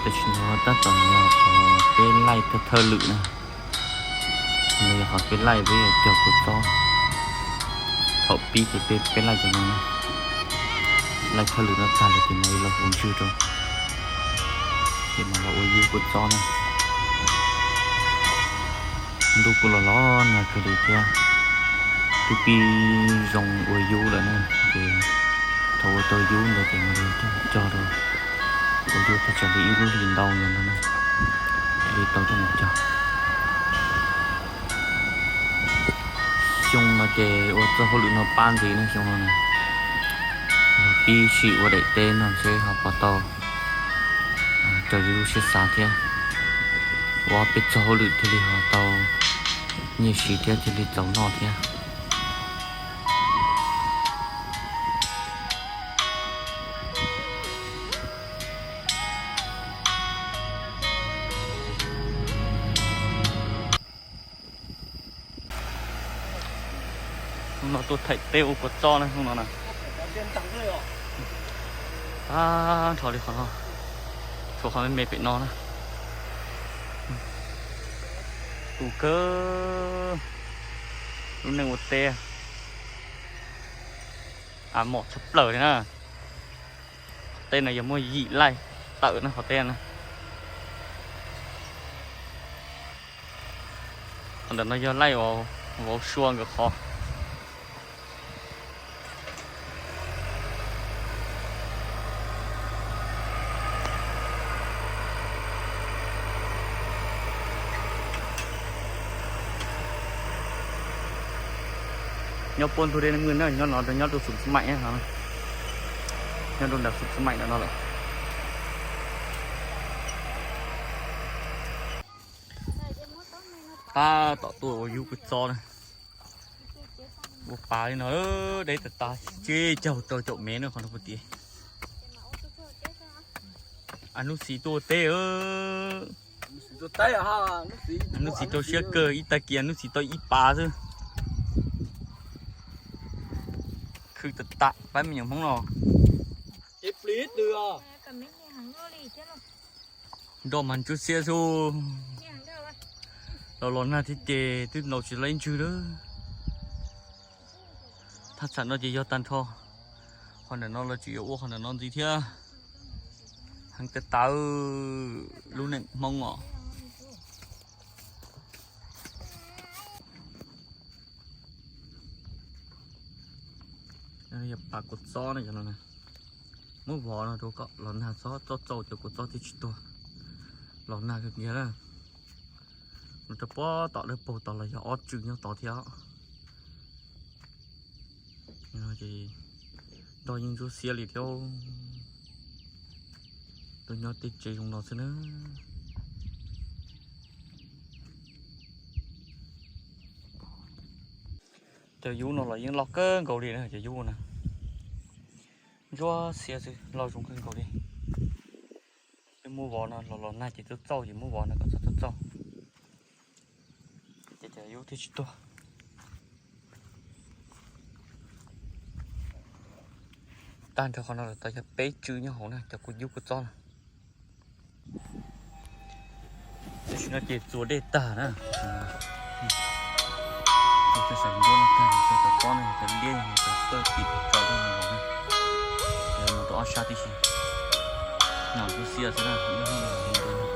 Tam sim no tab tom yog qhov peb laij thawj thawj lwm na. No yog qhov peb laij peb yuav cog kua txob. Thaum pib ces peb peb laij cov no na. Laij thawj lwm no tag lawm ces mam li los ua ntswg rau, ces mam los ua yub kua txob na. Ntuj kuj los los nag kawg li thiab, twb pib zoo ua yub lawm na. Ces thaum ua tau yub ntawd ces mam li cog rau, ua yub thiaj tsam li ib lub hlis ntau ntawd no na, thiaj li tau coj mus cog. Xyoo no ces ua txoj hauj lwm no pab ntxiv na, xyoo no na, los pib sim ua daim teb no seb ho puas tau raws li lub siab xav thiab. Ua peb txoj hauj lwm thiaj li ho tau nyiaj siv thiab thiaj li txaus noj thiab. Hnub no tuaj thaij teb ua kua txob na hnub no na. Tag nrho li qhov no, tshuav qhov me me pem no na. Tu kawg, lub neej ua teb a mom tshaj plaws li na. Qhov teb no yog muaj yim laij tawm na qhov teb na. Qhov ntawm no yog laij uas vauv sua nkawd qhov. Nyob puab ntug dej Neej Maj na, nyob no nyob rau Xum Xab Maim, nyob rau nram Xum Xab Maim ntawm no lawm. Tab tom tuaj ua yub kua txob na. Ua pas li no, deb tas tas, tseb caug rau caum mev na qhov no puag tim. Hnub xiv tuaj ua teb. Hnub xiv rau siab kawg, ib tag kis hnub xiv tau ib pas xwb. Khwv tas tas pab me nyuam Hmoob no. Nroj mas ntsuab xiab xwb. Los los nag thiab ces twb ntaus tsis tau ib ntswg lawm. Thaj tsam no ces yog tag nrho. Qhov ntawm no los tseem yuav ua qhov ntawm no ntxiv thiab. Heev tas tas lub neej Hmoob os. Yog pas kua txob no, muab vov no rau kom los nag txhob txauj txauj cov kua txob thiaj tsis tuag. Los nag kawg kiag na. Los rau puag tom dawb paug tod los yog ob tswm nyob tod thiab. Ces nroj yeej ntsuab xiab li thiab. Tuaj nyob tej tsev zoo no xwb na. Cov yub no los yeej loj kawg nkaus li na, cov yub na. Ntsuab xiab xwb, loj zoo kawg nkaus li. Twb muab vov no, los los nag ces txauj txauj ces muab vov no kom txhob txauj txauj. Ces cov yub thiaj tsis tuag. Tag nrho qhov no lawm tod yog peb tswm nyob hauv na, cov kua yub kua txob na. Tam sim no ces txuas dej tag na. Cov saum nruab no tag, cov tob no cov liab cov tawj tim tso dej no los na. Ces mus rau ob sab tib si. Nyob ntsuab xiab xwb na, ib hnub no